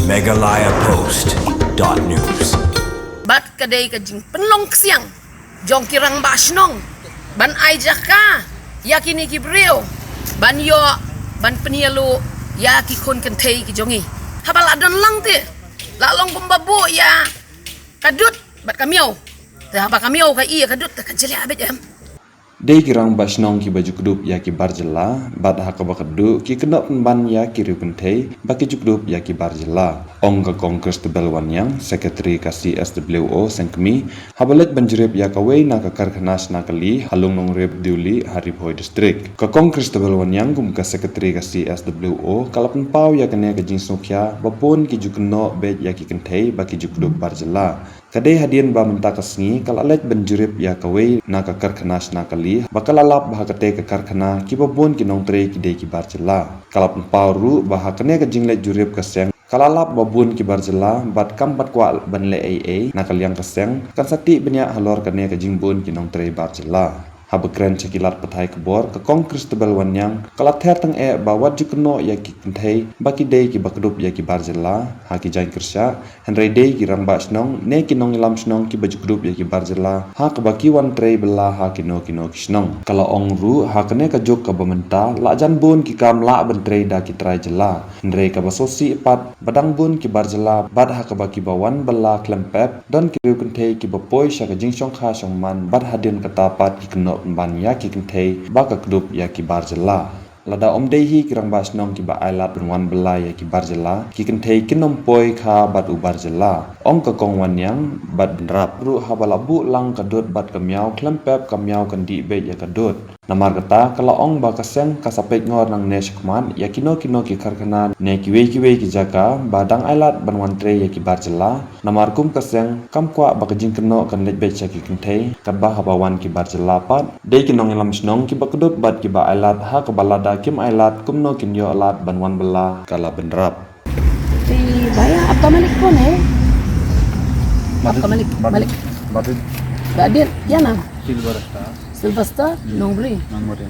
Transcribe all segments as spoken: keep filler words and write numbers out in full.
Meghalaya Post dot news. Bad ka dei ka jingpynlong ksiang jong ki rangbah shnong ban ai jaka ïa kine ki briew ban ïoh ban pynïalu ïa ki khun kynthei ki jong ngi. Haba la don lang te la long kumba buh ïa ka dud bad ka miaw. Te haba ka miaw ka i ïa ka dud te ka jylliew bad em. Dei ki rangbah shnong kiba ju kdup ïa ki bar jylla bad ha kaba kut ki kynnoh pynban ïa ki riew kynthei ba ki ju kdup ïa ki bar jylla. Ong ka Kong Christabel Wanniang, Secretary ka C S W O Sengkmie, haba leit ban jurip ïa kawei na ka karkhana shna kali ha Lungnongrip Diuli ha Ri Bhoi District. Ka Kong Christabel Wanniang kum ka Secretary ka C S W O ka la pynpaw ïa kane ka jingsngewkhia ba bun ki ju kynnoh beit ïa ki kynthei ba ki ju kdup bar jylla. Ka dei hadien ba mynta ka sngi ka la leit ban jurip ïa kawei na ka karkhana shna kali ba ka la lap ba ha kata ka karkhana kiba bun ki nongtrei ki dei ki bar jylla. Ka la pynpaw ruh ba ha kane ka jingleit jurip ka seng ka la lap ba bun ki bar jylla bad kam pat kwah ban leh ei ei na ka liang ka seng kan sa tih bniah halor kane ka jingbun ki nongtrei bar jylla. Haba kren sha ki lad pathai khubor ka Kong Christabel Wanniang ka la ther tyngeh ba wat ju kynnoh ïa ki kynthei ba ki dei kiba kdup ïa ki bar jylla ha ki jaiñ kyrshah, hynrei dei ki rangbah shnong ne ki nongïalam shnong kiba ju kdup ïa ki bar jylla ha kaba ki wan trei bylla ha kino kino ki shnong. Ka la ong ruh ha kane ka juk kaba mynta la jan bun ki kam lah ban trei da ki trai jylla, hynrei kaba sngewsih pat ba dang bun ki bar jylla bad ha kaba kiba wan bylla khlem pep don ki riew kynthei kiba poi sha ka jingshongkha shongman bad hadien kata pat ki kynnoh pynban ïa ki kynthei ba ka kdup ïa ki bar jylla. Lada ym dei hi ki rangbah shnong kiba ai lad ban wan bylla ïa ki bar jylla, ki kynthei kin ym poi kha bad u bar jylla. Ong ka Kong Wanniang bad bynrap ruh haba la buh lang ka dud bad ka miaw khlem pep ka miaw kan dih beit ïa ka dud. Namar kata ka la ong ba ka seng ka sa peit ngor nangne shakhmat ïa kino kino ki karkhana ne kiwei kiwei ki jaka ba dang ai lad ban wan trei ïa ki bar jylla. Namar kum ka seng kam kwah ba ka jingkynnoh kan leit beit sha ki kynthei katba haba wan ki bar jylla pat dei ki nongïalam shnong kiba kdup bad kiba ai lad ha kaba lada kim ai lad kumno kin ïoh lad ban wan bylla, ka la bynrap. ए भैया, आपका मालिक कौन है? आपका मालिक, मालिक। बादल, क्या नाम? सिल्वर स्टार। सिल्वर स्टार, नोंगरी। नोंगरी।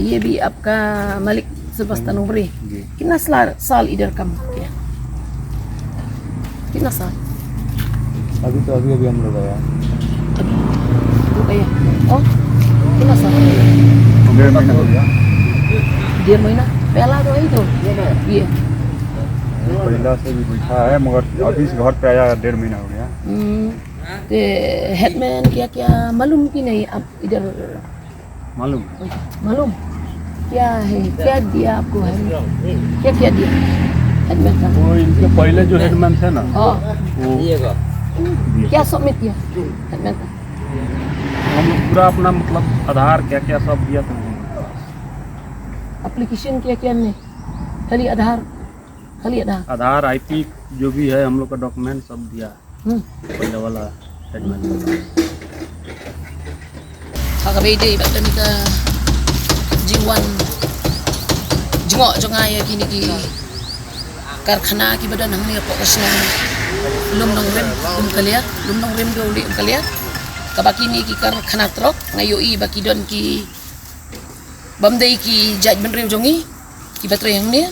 ये भी आपका मालिक सिल्वेस्टर नोंगरी। जी। कितना साल, साल इधर काम किया? कितना साल? अभी तो, अभी, अभी हम लोग आया। अभी तो गया। और कितना साल? डेढ़ महीना हो गया। डेढ़ महीना? पहला तो वही तो, ये। पहला से भी बैठा है, मगर अभी से घर पे आया, डेढ़ महीना हो गया। हम्म, ते हेडमैन क्या, क्या मालूम कि नहीं आप इधर? मालूम। मालूम? क्या है? क्या दिया आपको हेडमैन? क्या, क्या दिया हेडमैन का? वो इनके पहले जो हेडमैन थे ना, हाँ। वो क्या सबमिट किया हेडमैन का? हम लोग पूरा अपना, मतलब, आधार क्या क्या सब दिया था। एप्लीकेशन किया क्या हमने? खाली आधार, खाली आधार। आधार, आईपी, जो भी है हम लोग का डॉक्यूमेंट सब दिया। हम्म। पहले वाला हेडमैन। Ha kaba ïadei bad kane ka jingwan jngoh jong nga ïa kine ki karkhana kiba don hangne hapoh ka shnong Lumnongrim Umkaliat, Lumnongrim Diuli Umkaliat. Kaba kine ki karkhana trok nga ïohi ba ki don ki bym dei ki jaitbynriew jong ngi kiba trei hangne.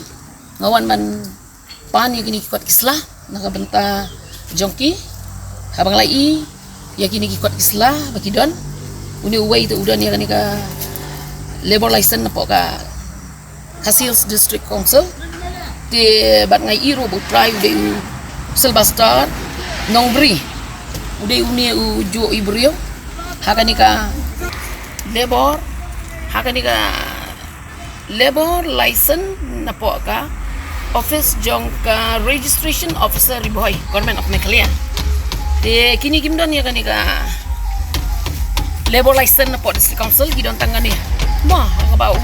Nga wan ban pan ïa kine ki kot ki sla na ka bynta jong ki. Haba nga la ïohi ïa kine ki kot ki sla ba ki don, une uwei te u don ïa kane ka labour license napoh ka Khasi Hills District Council. Te bad nga ïohi ruh ba u trai u dei u Sylvester Nongbri, u dei une u juh i briew ha kane ka labour, ha kane ka labour license napoh ka office jong ka Registration Officer Ri Bhoi, Government of Meghalaya. Te kine kim don ïa kane ka labour license napoh District Council, ki don tang kane. Mo, haba u,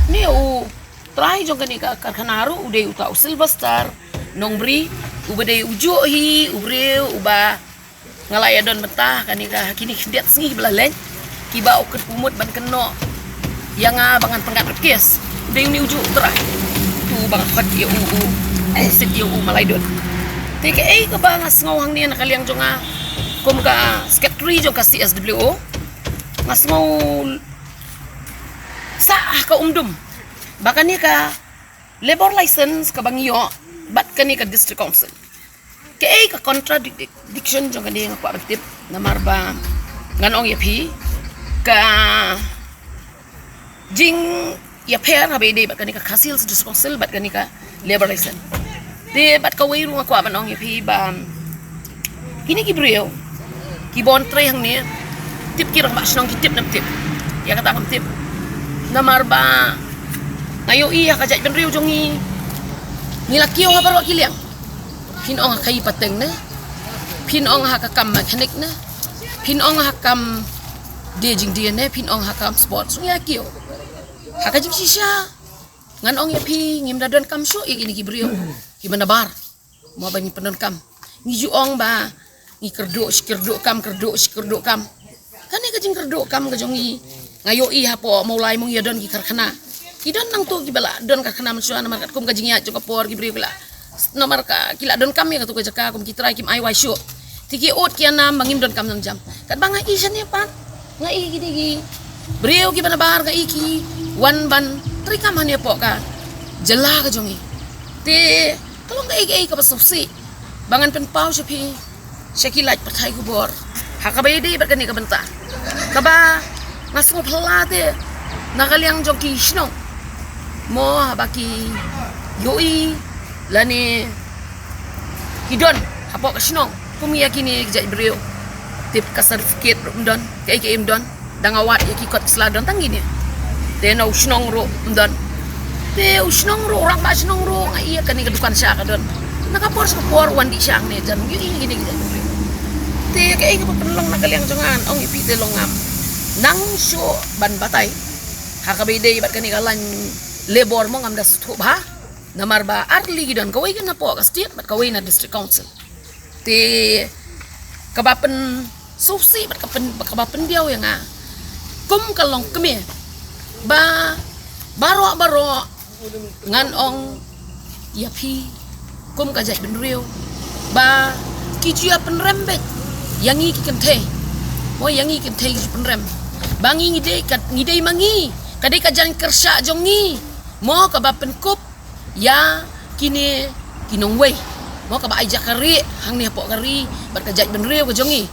ne u trai jong kane ka karkhana ruh u dei uta u Sylvester Nongbri, uba dei u juh hi u briew uba nga la ïa don bynta kane ka, kine ki khyndiat sngi ba la leit, kiba u kut u mut ban kynnoh ïa nga ba ngan pyngngad rep kes. Dei une u juh u trai, tu ba nga khot ïa u, u sit ïa u malai dud. Te kaei kaba nga sngew hangne na ka liang jong nga kum ka secretary jong ka C S W O, nga sngew sah ha ka umdum ba kane ka labour license kaba ngi ïoh bad kane ka District Council. Kaei ka contradiction jong kane nga kwah ban tip, namar ba ngan ong ïa phi, ka jingïapher haba ïadei bad kane ka Khasi Hills District Council bad kane ka Labour License. Te bad kawei ruh nga kwah ban ong ïa phi ba kine ki briew kiba wan trei hangne, tip ki rangbah shnong ki tip ne ym tip? Ïa kata kam tip. Namar ba nga ïohi ha ka jaitbynriew jong ngi, ngi la kiew ha baroh ki liang. Phin ong ha ka ïing pateng ne, phin ong ha ka kam mechanic ne, phin ong ha ka kam die jingdie ne, phin ong ha ka kam sports, ngi la kiew. Ha ka jingshisha ngan ong ïa phi, ngim da donkam shuh ïa kine ki briew kiba nabar. Mo ba ngi pyndonkam, ngi ju ong ba ngi kyrduh shi kyrduh kam, kyrduh shi kyrduh kam. Kane ka jingkyrduh kam ka jong ngi, nga ïohi hapoh Mawlai mo ngi ïa don ki karkhana. Ki don nangtu kiba la don karkhana mynshuwa, namar katkum ka jingïaid jong ka por ki briew ki la, namar ka ki la donkam ïa katu ka jaka, kum ki trai kim ai wai shuh. Te ki ud ki ïa nam ba ngim donkam nang jam. Katba nga ïohi shane pat, nga ïohi kine ki briew kiba nabar, nga ïohi ki wan ban trei kam hangne hapoh ka jylla ka jong ngi. Te ka long kaei kaei kaba sngewsih ba ngan pynpaw sha phi, sha ki lait pathai khubor, ha kaba ïadei bad kane ka bynta, kaba nga sngewphylla te na ka liang jong ki shnong. Mo haba ki ïohi lane ki don hapoh ka shnong kum ïa kine ki jaitbynriew, tip ka certificate ruh ym don, kaei kaei ym don. Da nga wad ïa ki kot ki sla don tang kine. Te na u shnong ruh ym don. Te u shnong ruh, u rangbah shnong ruh, nga ïohi kane ka dukan sha ka don. Na ka por sha ka por wan dih sha hangne, jan ïohi kine kine. Te kaei kaba pynlong na ka liang jong nga, ong ïa phi te long ngam nang shuh ban batai ha kaba ïadei bad kane ka lain labour mo, ngam da sngewthuh bha. Namar ba ar tylli ki don, kawei ka na poh ka state bad kawei na District Council. Te kaba pynsngewsih bad ka pyn, kaba pyndiaw ïa nga, kum ka longkmie, ba baroh baroh ngan ong ïa phi kum ka jaitbynriew, ba ki ju ïa pynrem beit ïa ngi ki kynthei. Mo, ïa ngi ki kynthei ki ju pynrem ba ngi, ngi dei ka, ngi dei ma ngi, ka dei ka jaiñkyrshah jong ngi mo, kaba pynkup ïa kine ki nongwei mo, kaba ai jaka rieh hangne hapoh ka ri bad ka jaitbynriew ka jong ngi.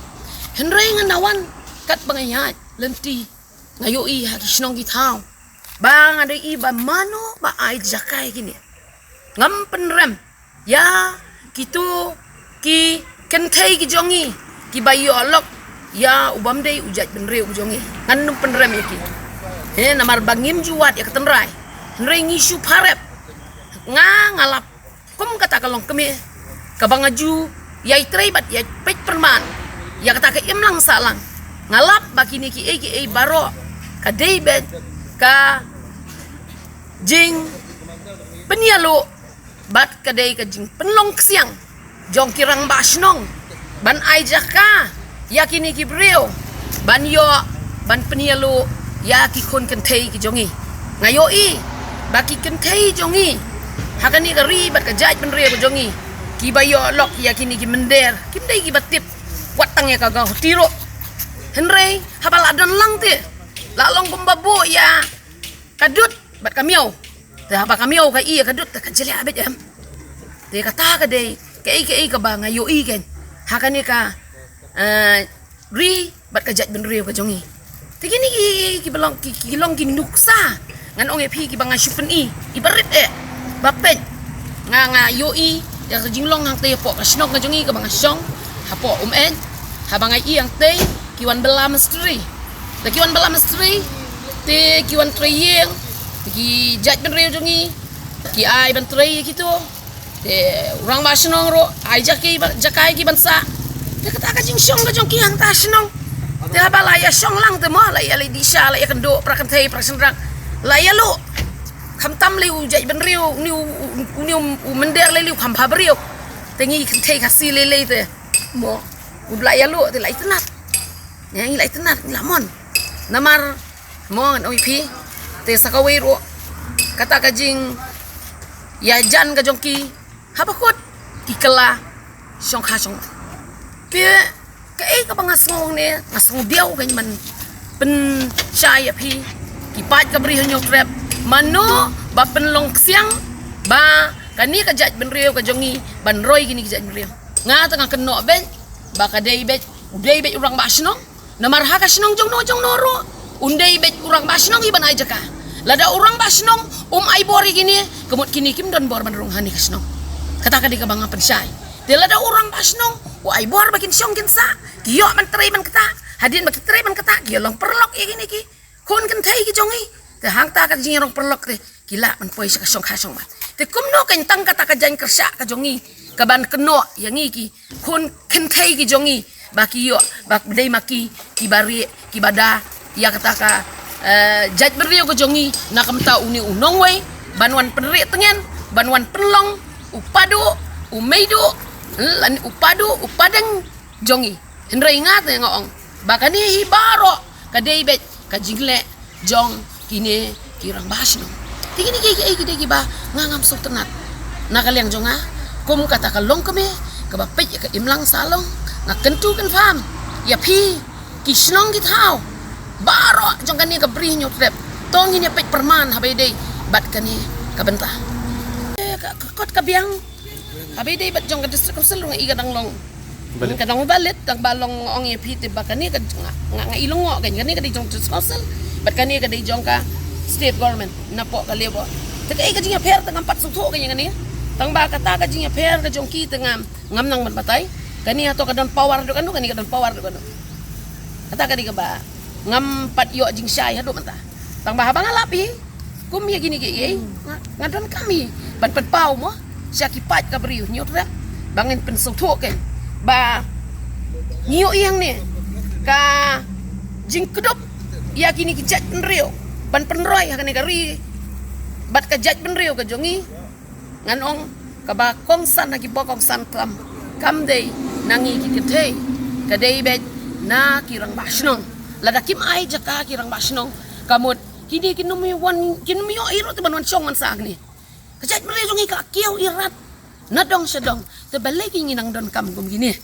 Hynrei ngan da wan, katba nga ïaid lynti, nga ïohi ha ki shnong ki thaw, ba nga da ïohi ba mano ba ai jaka ïa kine. Ngam pynrem ïa kitu ki kynthei ki jong ngi kiba ïoh lok ïa u bym dei u jaitbynriew u jong ngi. Ngan nym pynrem ïa ki. He, namar ba ngim ju wad ïa ka tynrai. Hynrei ngi shu pharep. Nga, nga lap kum kata ka longkmie, kaba nga ju ïai trei bad ïai peit pyrman ïa kata ka imlang sahlang. Nga lap ba kine kiei kiei baroh ka dei beit ka jingpynïaloh bad ka dei ka jingpynlong ksiang jong ki rangbah shnong ban ai jaka ïa kine ki briew ban ïoh ban pynïaloh ïa ki khun kynthei ki jong ngi. Nga ïohi ba ki kynthei jong ngi ha kane ka ri bad ka jaitbynriew ka jong ngi, kiba ïoh lok ïa kine ki mynder, kim dei kiba tip wat tang ïa ka Guwahati ruh. Hynrei haba la don lang te, la long kumba buh ïa ka dud bad ka miaw. Te haba ka miaw ka i ïa ka dud, te ka jylliew beit, em. Te kata ka dei kaei kaei kaba nga ïohi kein ha kane ka, eh, ri bad ka jaitbynriew ka jong ngi. Te kine ki, ki ba long ki, ki long ki nuksa, ngan ong ïa phi, kiba nga shu pyni, i barit eh ba peit. Nga, nga ïohi ïa ka jinglong hangtei hapoh ka shnong ka jong ngi kaba nga shong hapoh Umeit. Haba nga ïohi hangtei ki wan bylla mistri. Te ki wan bylla mistri, te ki wan trei ïing, te ki jaitbynriew jong ngi ki ai ban trei ïa kito. Te u rangbah shnong ruh ai jaka ba, jaka ïa ki ban sah. Te kata ka jingshong ka jong ki hangta shnong. Te haba la ïa shong lang te mo, la ïa leit dih sha, la ïa kynduh para kynthei para shynrang, la ïa luh. Khamtam lei u jaitbynriew, uni u, u, uni u, u mynder lei lei u kham bha briew. Te ngi kynthei Khasi lei lei te mo, u la ïa luh te la itynnad. Ngi la itynnad, ngi la mon. Namar mo, ngan ong ïa phi, te sa kawei ruh kata ka jingïajan ka jong ki, haba kut ki kylla shongkha shong. Te kaei kaba nga sngew ne, nga sngew diaw kein ban pynshai ïa phi, ki paid ka Bri ha Hynñiewtrep, mano ba pynlong ksiang ba kane ka jaitbynriew ka jong ngi ban roi kine ki jaitbynriew. Nga te nga kynnoh beit ba ka dei beit, u dei beit u rangbah shnong. Namar ha ka shnong jong no jong no ruh un dei beit u rangbah shnong hi ban ai jaka. Lada u rangbah shnong um ai bor ïa kine, ka mut kine kim don bor ban rung ha kane ka shnong. Kata ka dei kaba nga pynshai. Te lada u rangbah shnong u ai bor ba kin shong kin sah, ki ïoh ban trei ban ktah. Hadien ba ki trei ban ktah, ki ïoh long paralok ïa kine ki khun kynthei ki jong ngi. Te hangta ka jingïarong paralok te ki lah ban poi sha ka shongkha shongman. Te kumno kein tang kata ka jaiñ kyrshan ka jong ngi, kaban kynnoh ïa ngi ki khun kynthei ki jong ngi ba ki ïoh, ba dei ma ki kiba rieh, kiba da ïa kata ka, eh, jaitbynriew ka jong ngi na ka bynta une u nongwei ban wan pynrieh tngen, ban wan pynlong u paduh, u meiduh, lane u paduh, u padeng jong ngi. Hynrei nga te nga ong ba kane hi baroh ka dei beit ka jingleh jong kine ki rangbah shnong. Te kine ki, ki, ki dei kiba nga ngam sngewtynnat. Na ka liang jong nga, kum kata ka longkmie kaba peit ïa ka imlang sahlang, nga kyntu kynpham ïa phi ki shnong ki thaw baroh jong kane ka Bri Hynñiewtrep. To ngin ïa peit pyrman haba ïadei bad kane ka bynta. Eh, ka, ka kot ka biang haba ïadei bad jong ka District Council ruh nga i ka dang long. Valid. Ka dang valid, tang ba long ong ïa phi te ba kane ka nga, nga, nga i long ngo kane, kane ka dei jong District Council bad kane ka dei jong ka State Government napoh ka Labor. Te kaei ka jingïapher te ngam pat sngewthuh kane, kane. Tang ba kata ka jingïapher ka jong ki te ngam, ngam nang ban batai. Kane hato ka don power haduh kano, kane ka don power haduh kano. Kata ka dei kaba ngam pat ïoh jingshai haduh mynta. Tang ba haba nga lap hi kum ïa kine kiei, nga, nga donkam hi ban pynpaw mo sha ki paid ka Bri Hynñiewtrep ba ngin pynsngewthuh kein ba ngi ïohi hangne ka jingkdup ïa kine ki jaitbynriew ban pynroi ha kane ka ri bad ka jaitbynriew ka jong ngi. Ngan ong kaba kongsan ha kiba kongsan khlem, kam dei na ngi ki kynthei, ka dei beit na ki rangbah shnong. Lada kim ai jaka ki rangbah shnong, ka mut kine kin ym ïoh wan, kin ym ïoh hi ruh te ban wan shong wan sah hangne. Ka jaitbynriew jong ngi ka kiew irat na dong sha dong, te balei ki ngi nang donkam kum kine.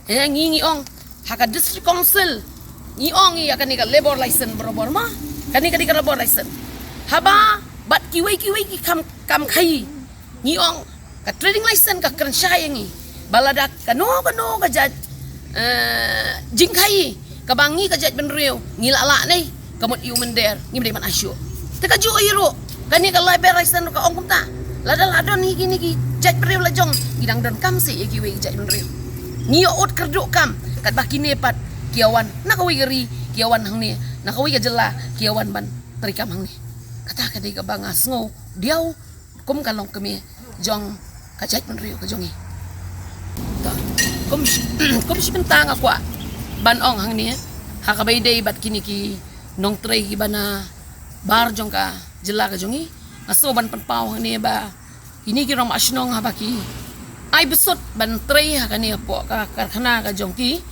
Eh, ngi, ngi ong ha ka District Council ngi ong ïa kane ka labour license barabor ma. Kane ka dei ka labour license. Haba bad kiwei kiwei ki kam, kam khaïi, ngi ong ka trading license ka kren shai ïa ngi ba lada kano kano ka jait, eh, jingkhaïi kaba ngi ka jaitbynriew ngi la lah ne, ka mut ïa u mynder ngim dei ban ai shuh. Te kajuh hi ruh kane ka labour license ruh ka ong kumta. Lada la don hi kine ki jaitbynriew la jong, ngi dang donkam seh ïa kiwei ki jaitbynriew. Ngi ïoh ud kyrduh kam katba kine pat ki ïa wan na kawei ka ri, ki ïa wan hangne na kawei ka jylla, ki ïa wan ban treikam hangne. Kata ka dei kaba nga sngew diaw kum ka longkmie jong ka jaitbynriew ka jong ngi. To, kum shi, kum shi bynta nga kwah ban ong hangne ha kaba ïadei bad kine ki nongtrei kiba na bar jong ka jylla ka jong ngi. Nga sngew ban pynpaw hangne ba kine ki rangbah shnong haba ki ai bsut ban trei ha kane hapoh ka karkhana ka jong ki,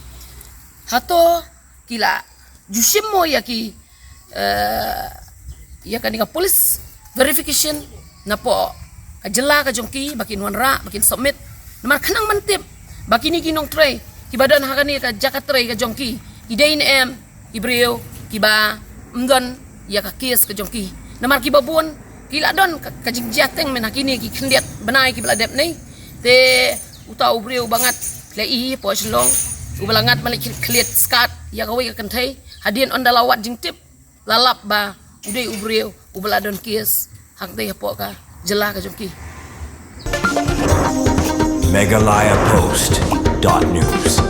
hato ki la ju shim mo ïa ki, eh, ïa kane ka police verification napoh ka jylla ka jong ki ba kin wanrah, ba kin submit. Namar khnang ban tip ba kine ki nongtrei kiba don ha kane ka jaka trei ka jong ki, ki dei ne em ki briew kiba ym don ïa ka case ka jong ki. Namar kiba bun ki la don ka, ka jingjia teng mynha kine ki khyndiat bnai kiba la dep ne. Te uta u briew uba ngat, la i hapoh Shillong, uba la ngat ban leit khlieh skat ïa kawei ka kynthei, hadien ynda la wad jingtip la lap ba u dei u briew uba la don case hangtei hapoh ka jylla ka jong ki. Meghalaya Post dot news.